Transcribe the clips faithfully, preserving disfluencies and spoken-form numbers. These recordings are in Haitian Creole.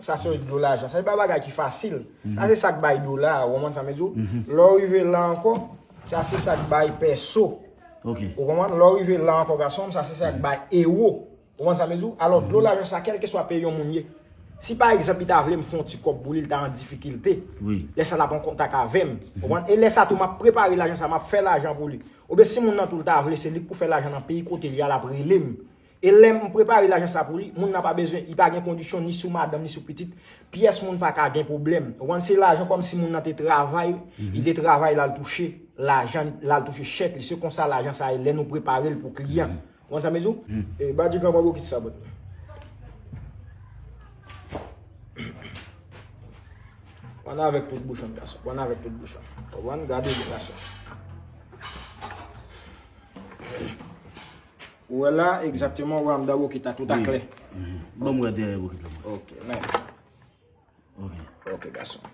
Sa se dlo lajan. Sa se pa bagay ki fasil. Sa se sa k bay dola a, ou konprann sa m di w? Lè w rive la ankò, sa se sa k bay pèso. Ou konprann? Lè w rive la ankò, gason m, sa se sa k bay ewo. Ou konprann sa m di w? Alò, dlo lajan sa, kèlkeswa peyi yon moun ye, si pa egzanp, li ta vle m fè yon ti kòb pou li, li ta an difikilte. Lè sa, l ap an kontak avè m. Ou konprann? E lè sa tou, m ap prepare lajan sa, m ap fè lajan pou li. Oubyen si moun nan tou, l ta vle, se li k pou fè lajan nan peyi kote li a, l ap rele m. E lè m prepare lajan sa pou li, moun nan pa bezwen, li pa gen kondisyon ni sou madanm, ni sou pitit. Pyès moun pa ka gen pwoblèm. Ou konprann? Se lajan kòmsi moun nan te travay, li te travay, l al touche lajan, l al touche chèk li. Se konsa lajan sa ye lè nou prepare l pou kliyan. Ou konprann sa m di w? E, Badigan, pran bokit sa, bòt. Pran avèk tout bouchon, gason. Pran avèk tout bouchon. Ou konprann? Gade li, gason. Ou wè la, egzakteman, ou wè anndan bokit la, tout a klè. Ban m wè dèyè bokit la, mwen. Ok, men. Ok. Ok, gason.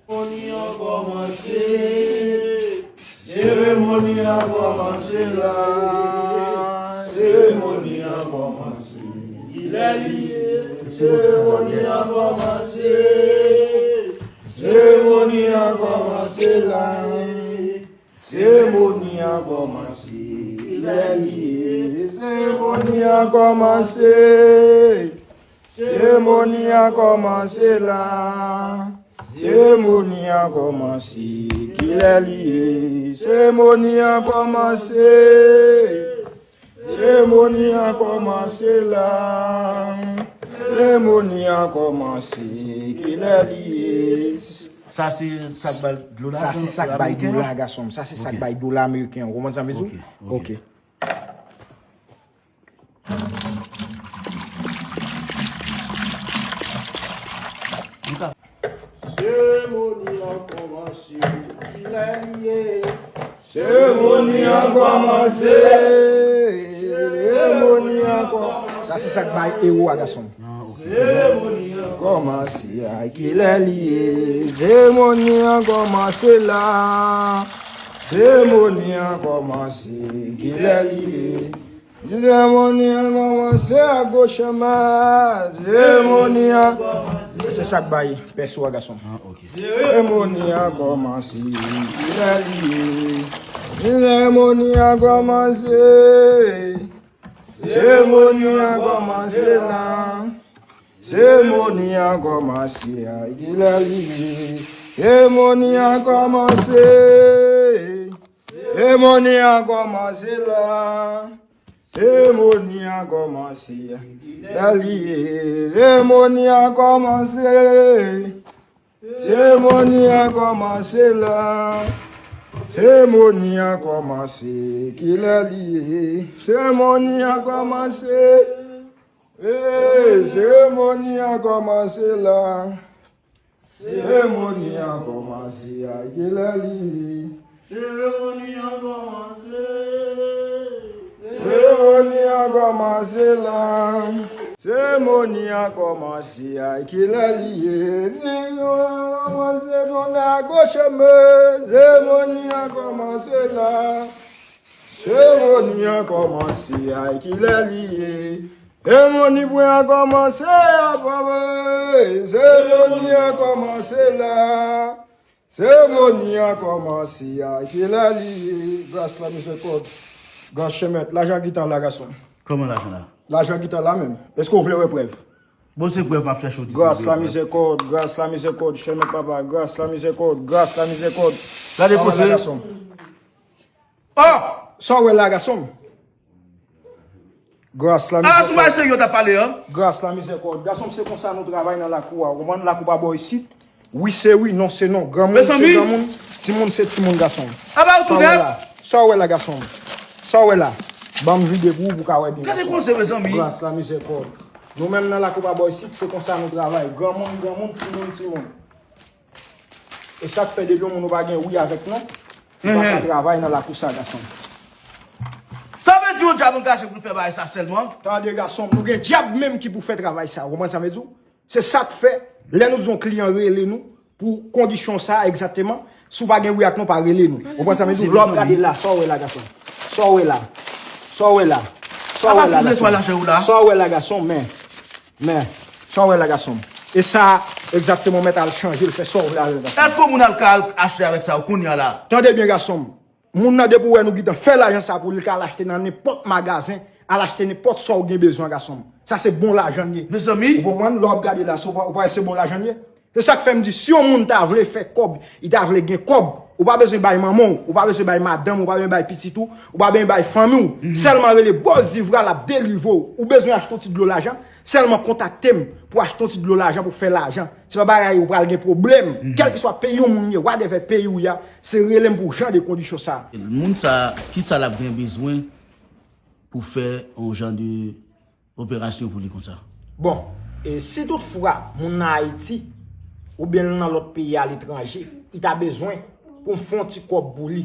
Seremoni an kòmanse. Seremoni an kòmanse la. Seremoni an kòmanse. Kilè li ye? Seremoni an kòmanse. Seremoni an kòmanse la. Seremoni an kòmanse. Kilè li ye? Seremoni an kòmanse. Seremoni an kòmanse la. Seremoni an kòmanse. Kilè li ye? Seremoni an kòmanse. Seremoni an kòmanse la. Seremoni an kòmanse. Kilè li ye? Sa se sa k bay dlo la, sa se sa k bay dlo la, gason m. Sa se sa k bay dlo la ameriken. Ou konprann sa m di w? Ok. Seremoni an kòmanse. Kilè li ye? Seremoni an kòmanse. Seremoni an kòmanse. Sa se sa k bay ewo a, gason m. Seremoni an kòmanse. Ay, kilè li ye? Seremoni an kòmanse la. Seremoni an kòmanse. Kilè li ye? Seremoni an kòmanse a gwo chemen. Seremoni an. Se sa k bay pèso a, gason m. Seremoni an kòmanse. Kilè li ye? Seremoni an kòmanse. Seremoni an kòmanse la. Seremoni an kòmanse a. Kilè li ye? Seremoni an kòmanse. Seremoni an kòmanse la. Seremoni an kòmanse. Kilè li ye? Seremoni an kòmanse. Seremoni an kòmanse la. Seremoni an kòmanse. Kilè li ye? Seremoni an kòmanse. Hey, seremoni an kòmanse la. Seremoni an kòmanse a. Kilè li ye? Seremoni an kòmanse. Seremoni an kòmanse la. Seremoni an kòmanse a. Kilè li ye? Li an kòmanse tounen a gwo chemen. Seremoni an kòmanse la. Seremoni an kòmanse a. Kilè li ye? Seremoni pwen an kòmanse a, papa. Seremoni an kòmanse la. Seremoni an kòmanse a. Kilè li ye? Gras, lamizèkòd. Gras, chèmèt. Lajan gentan la, gason. Kòman lajan la? Lajan gentan la menm. Èske w vle wè prèv? Bon, se prèv m ap chèche w di. Gras, lamizèkòd. Gras, lamizèkòd. Chèmèt, papa. Gras, lamizèkòd. Gras, lamizèkòd. Gade kote. Sa w wè la, gason m? Gras, lamizèkòd. Ah, sou bagay serye w t ap pale an. Gras, lamizèkòd. Gason m, se konsa nou travay nan lakou a. Ou konprann? Lakou pa bò isit. Wi se wi, non se non. Granmoun se granmoun, timoun se timoun, gason m. Sa w wè la? Sa w wè la, gason m? Sa w wè la? Ban m vide pou ou, pou w ka wè byen, gason m. Gras, lamizèkòd. Nou menm nan lakou pa bò isit, se konsa nou travay. Granmoun, granmoun, timoun, timoun. E sa k fè depi yon moun ou pa gen wi avèk non, ou pa ka travay nan lakou sa, gason m. Sa vle di yon dyab angaje pou l fè bagay sa sèlman? Tande, gason m, nou gen dyab menm ki pou fè travay sa. Ou konprann sa m vle di w? Se sa k fè, lè nou di yon kliyan rele nou pou kondisyon sa a egzakteman, Si w pa gen wi ak non, pa rele nou. Ou konprann sa m di w? Lè w ap gade la, sa w wè la, gason? Sa w wè la? Sa w wè la? Sa w wè la, gason? Sa w wè la, gason? Men, men, sa w wè la, gason? E sa, egzakteman, w mèt al chanje l, fè sa w vle avè l, gason. Èske yon moun al ka al achte avèk sa yo kounye a la? Tande byen, gason m. Moun nan, depi w wè nou gentan fè lajan sa pou li, l ka al achte nan nenpòt magazen, al achte nenpòt sa w gen bezwen, gason m. Sa se bon lajan l ye. Mezanmi. Ou konprann? Lè w ap gade la, se, ou pa, ou pa wè se bon lajan l ye? Se sa k fè m di, si yon moun ta vle fè kòb, li ta vle gen kòb, ou pa bezwen bay manman w, ou pa bezwen bay madanm, ou pa bezwen bay pitit ou, ou pa bezwen bay fanmi w. Sèlman rele Bòs Divra, l ap delivre w. Ou bezwen achte yon ti dlo lajan, sèlman kontakte m pou achte yon ti dlo lajan, pou fè lajan. Se pa bagay ou pral gen pwoblèm. Kèlkeswa peyi yon moun ye, whatever peyi w ye a, se rele m pou jan de kondisyon sa. Moun sa, kisa l ap gen bezwen pou fè yon jan de operasyon pou li konsa? Bon, e si toutfwa moun nan Ayiti oubyen l nan lòt peyi aletranje, li ta bezwen pou m fè yon ti kòb pou li,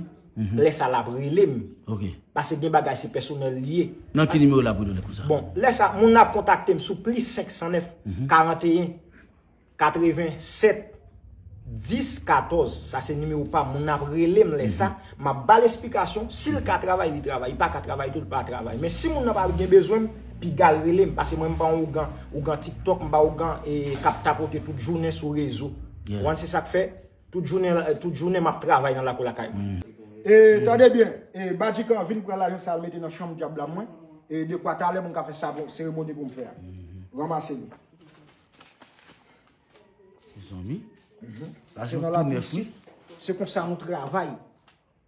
lè sa l ap rele m. Ok. Paske gen bagay se pèsonèl li ye. Nan ki nimewo l ap rele w konsa? Bon, lè sa, moun nan ap kontakte m sou plis senk san nèf, karanteyen, katrevennsèt, dis, katòz. Sa se nimewo pa m. Moun nan ap rele m lè sa. M ap ba l esplikasyon. Si l ka travay, li travay. Li pa ka travay tou, li pa travay. Men si moun nan pa gen bezwen m, piga l rele m. Paske mwen, m pa yon ougan, ougan TikTok, m pa ougan, e, k ap tapote tout jounen sou rezo. Ou konprann, se sa k fè, tout jounen, tout jounen, m ap travay nan lakou lakay mwen. E, tande byen, e, Badjikan vin pran lajan sa al mete nan chanm dyab la mwen. E, dekwa talè, moun ka fè sa, bon, seremoni pou m fè a. Ranmase li. Mezanmi. Lajan tou nèf, wi. Se konsa nou travay.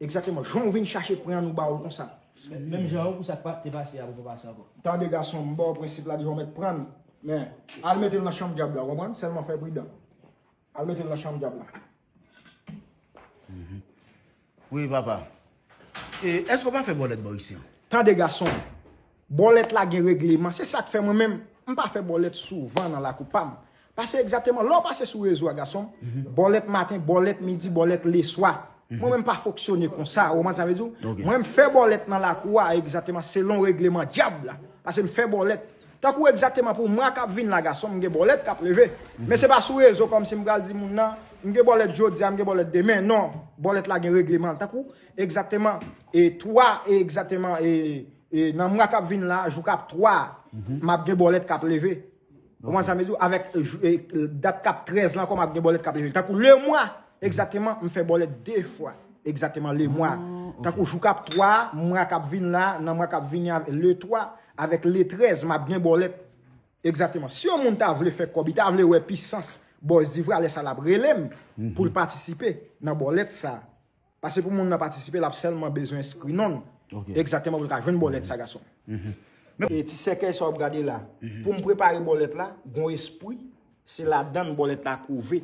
Egzakteman. Jan w vin chache pran, nou ba w l konsa. Men, menm jan an pou sa k pa te pase a, pou pa pase ankò. Tande gason, m ba w prensip la, deja w mèt pran l. Men, al mete l nan chanm dyab la, w konprann? Sèlman fè pridan. Al mete l nan chanm dyab la. Wi, papa. E, èske w pa fè bòlèt bò isi an? Tande gason m. Bòlèt la gen regleman. Se sa k fè mwen menm, m pa fè bòlèt souvan nan lakou pa m. Paske egzakteman, lè w pase sou rezo a, gason m, bòlèt maten, bòlèt midi, bòlèt leswa. Mwen menm m pa fonksyone konsa, ou konprann sa m vle di w? Mwen m fè bòlèt nan lakou a, egzakteman, selon regleman dyab la. Paske m fè bòlèt. Tankou egzakteman pou mwa k ap vin la, gason m, m gen bòlèt k ap leve. Men se pa sou rezo kòmsi m pral di moun nan, m gen bòlèt jodi a, m gen bòlèt demen. Non, bòlèt la gen regleman l. Tankou egzakteman, e twa, e egzakteman, e, e nan mwa k ap vin la, jou k ap twa, m ap gen bòlèt k ap leve. Ou konprann sa m vle di w? Avèk jou, e, dat k ap trèz la ankò, m ap gen bòlèt k ap leve. Tankou lemwa, egzakteman, m fè bòlèt de fwa. Egzakteman, lemwa. Tankou jou k ap twa, mwa k ap vin la, nan mwa k ap vini, le twa, avèk le trèz, m ap gen bòlèt. Egzakteman. Si yon moun ta vle fè kòb, li ta vle wè pisans Bòs Divra, lè sa l ap rele m pou l patisipe nan bòlèt sa. Paske pou moun nan patisipe, l ap sèlman bezwen enskri non l. Egzakteman, pou l ka jwenn bòlèt sa, gason. E ti sèkèy sa w ap gade la. Pou m prepare bòlèt la, gon espri, se ladan l bòlèt la kouve.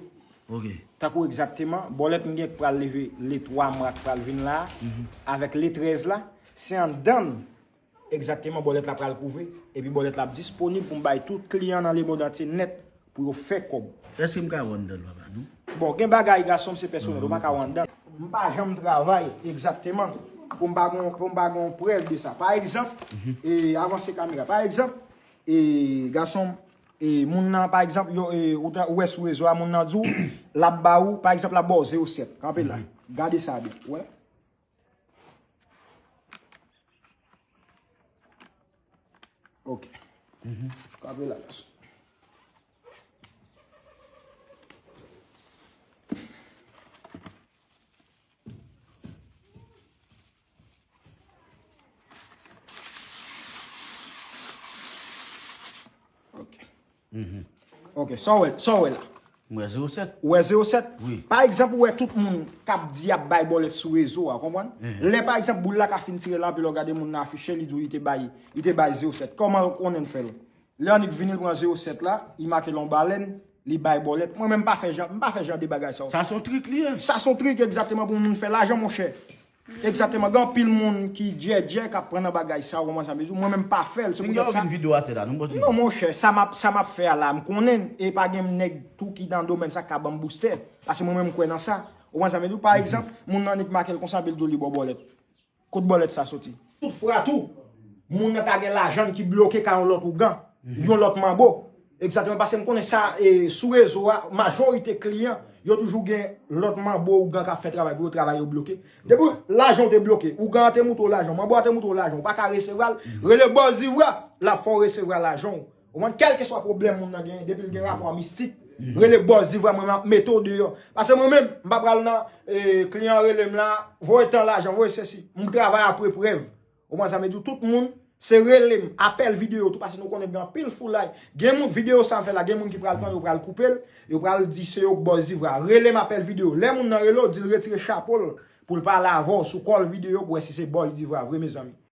Tankou egzakteman, bòlèt m gen k pral leve le twa mwa k pral vin la, avèk le trèz la, se anndan l egzakteman bòlèt la pral kouve, epi bòlèt la ap disponib pou m bay tout kliyan nan lemonn antye nèt pou yo fè kòb. Èske m ka wè anndan l, papa, non? Bon, gen bagay, gason m, se pèsonèl, ou pa ka wè anndan. M pa janm travay egzakteman pou m pa gon, pou m pa gon prèv de sa. Pa egzanp, e, avanse kamera. Pa egzanp, e, gason m, e, moun nan, pa egzanp, yo, e, ou ta, ou wè sou rezo a, moun nan di w, l ap ba ou, pa egzanp, l ap ba w zewo sèt. Kanpe la. Gade sa byen. Ou wè? Ok. Kanpe la, gason. Ok. Ok, sa w wè, sa w wè la? M wè zewo sèt. Ou wè zewo sèt? Wi. Pa egzanp, ou wè tout moun k ap di y ap bay bòlèt sou rezo a, konprann? Lè, pa egzanp, boul la ka fin tire la, anpi lè w gade moun nan afiche, li di w li te bay, li te bay zewo sèt. Kòman w konnen l fè l? Lè annik vini, l pran zewo sèt la, li make l yon balèn, li bay bòlèt. Mwen menm, m pa fè jan, m pa fè jan de bagay sa yo. Sa se yon trik li ye. Sa se yon trik egzakteman pou moun fè lajan, monchè. Egzakteman, gen anpil moun ki djèdjè k ap pran nan bagay sa, ou konprann sa m vle di w? Mwen menm m pa fè l, se poutèt sa. Pinga w vin videyo atè la, non, bòs Divra. Non, monchè, sa m ap, sa m ap fè a la, m konnen, e pa gen nèg tou ki nan domèn sa k ka ban m boustè. Paske mwen menm m kwè nan sa. Ou konprann sa m vle di w? Pa egzanp, moun nan annik make l konsa, epi l di w li ba w bòlèt. Kot bòlèt sa soti? Tout fwa tou, moun nan ta gen lajan l ki bloke ka yon lòt ougan, yon lòt manbo. Egzakteman, paske m konnen sa e, sou rezo a, majorite kliyan, yo toujou gen lòt manbo ougan k ap fè travay pou yo, travay yo bloke. Depi lajan w te bloke, ougan an te moutre w lajan, manbo a te moutre w lajan, ou pa ka resevwa l, rele bòs Divra, l ap fè w resevwa lajan w. Ou konprann, kèlkeswa pwoblèm moun nan genyen, depi l gen rapò a mistik, rele bòs Divra, mwen m ap mete w deyò. Paske mwen menm, m pa pral nan e, kliyan rele m la, voye tan lajan, voye sesi. M travay apre prèv. Ou konprann sa m vle di w? Tout moun, se rele m, apèl videyo tou, paske nou konnen gen anpil foulay. Gen moun, videyo sa m fè la, gen moun ki pral pran, yo pral koupe l, yo pral di se yo k bòs Divra. Rele m, apèl videyo. Lè moun nan rele w, di l retire chapo l pou l pale avè w sou kòl videyo pou wè si se bòs Divra vre, mezanmi.